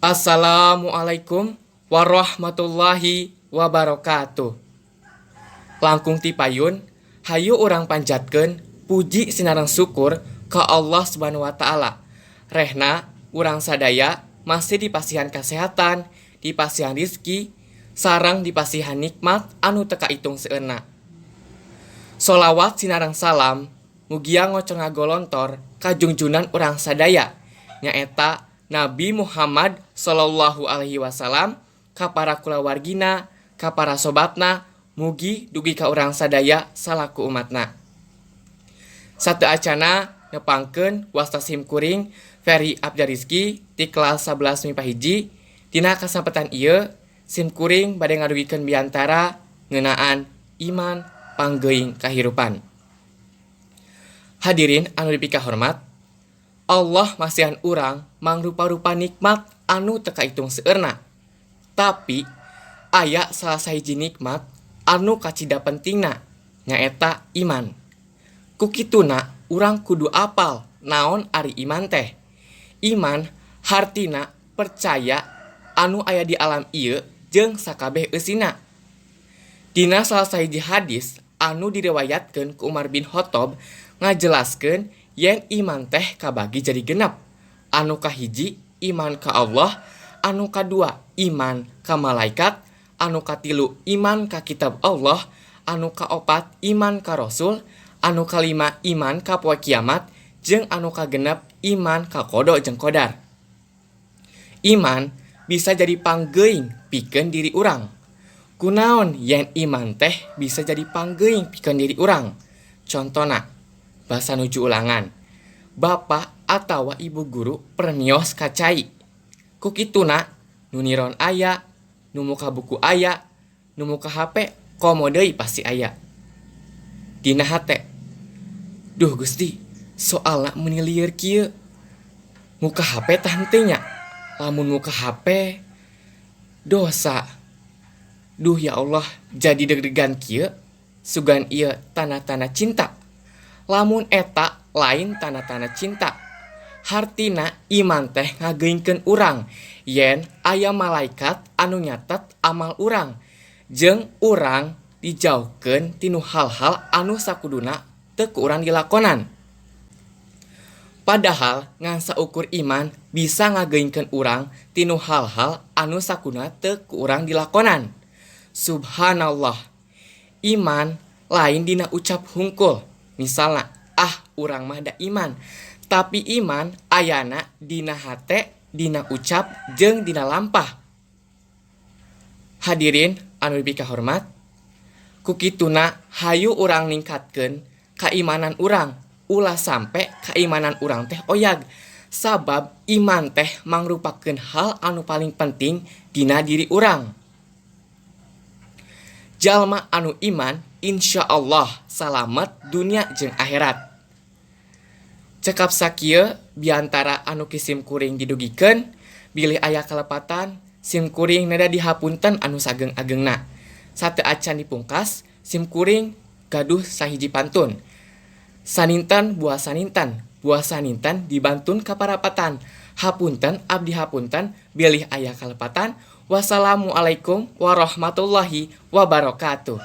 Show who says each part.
Speaker 1: Assalamualaikum warahmatullahi wabarakatuh. Langkung ti payun, hayu urang panjatkeun puji sinareng syukur ka Allah Subhanahu wa Ta'ala. Rehna urang sadaya masih dipasihan kasehatan, dipasihan rizki, sareng dipasihan nikmat anu teu kaitung seueurna. Solawat sinareng salam mugia ngocor ngagolontor ka junjunan urang sadaya, nyaeta Nabi Muhammad Shallallahu Alaihi Wasallam, ka para kulawargina, ka para sobatna, mugi dugi ka urang sadaya salaku umatna. Sateuacana nepangkeun, wasta sim kuring Ferry Abdarizki ti kelas 11 MIPA 1. Dina kasempatan ieu sim kuring bade ngadugikeun biantara ngeunaan iman panggeuing kahirupan. Hadirin anu dipikahormat, Allah masihan urang mangrupa-rupa nikmat anu teu kaitung seueurna. Tapi aya salah sahiji nikmat anu kacida pentingna, nyaeta iman. Ku kituna urang kudu apal naon ari iman teh. Iman hartina percaya anu aya di alam ieu jeung sakabeh eusina. Dina salah sahiji hadis anu diriwayatkeun ku Umar bin Khattab ngajelaskeun yen iman teh kabagi jadi 6. Anu kahiji, iman ka Allah, anu kadua, iman ka malaikat, anu katilu, iman ka kitab Allah, anu kaopat, iman ka rasul, anu kalima, iman ka poe kiamat, jeung anu kagenep, iman ka qada jeung qadar. Iman bisa jadi panggeuing pikeun diri urang. Kunaon yen iman teh bisa jadi panggeuing pikeun diri urang? Contona, basa nuju ulangan, bapak atawa ibu guru permios ka cai. Ku kituna nu niron aya, nu muka buku aya, nu muka HP komo deui pasti aya. Dina hate, "Duh Gusti, soalna meuni lieur kieu. Muka HP tah henteu nya? Lamun muka HP dosa. Duh, ya Allah, jadi deg-degan kieu. Sugan ieu tanda-tanda cinta." Lamun eta lain tanda-tanda cinta. Hartina iman teh ngageuingkeun urang yen aya malaikat anu nyatet amal urang jeung urang dijauhkeun tinu hal-hal anu sakuduna teu ku urang dilakonan. Padahal ngan saukur iman bisa ngageuingkeun urang tinu hal-hal anu sakuduna teu ku urang dilakonan. Subhanallah. Iman lain dina ucap hungkul. Misalna, "Ah, urang mah da iman." Tapi iman ayana dina hate, dina ucap, jeung dina lampah. Hadirin anu dipikahormat, ku kituna hayu urang ningkatkeun kaimanan urang, ulah sampe kaimanan urang teh oyag. Sabab iman teh mangrupakeun hal anu paling penting dina diri urang. Jalma anu iman insya Allah salamet dunia jeung akhirat. Cekap sakieu biantara anu ku sim kuring didugikeun, bilih aya kalepatan, sim kuring neda dihapunten anu saageng-agengna. Sateuacan dipungkas, sim kuring gaduh sahiji pantun. Saninten buah saninten, buah saninten dibantun ka parapatan. Hapunten abdi hapunten bilih aya kalepatan. Wassalamualaikum warahmatullahi wabarakatuh.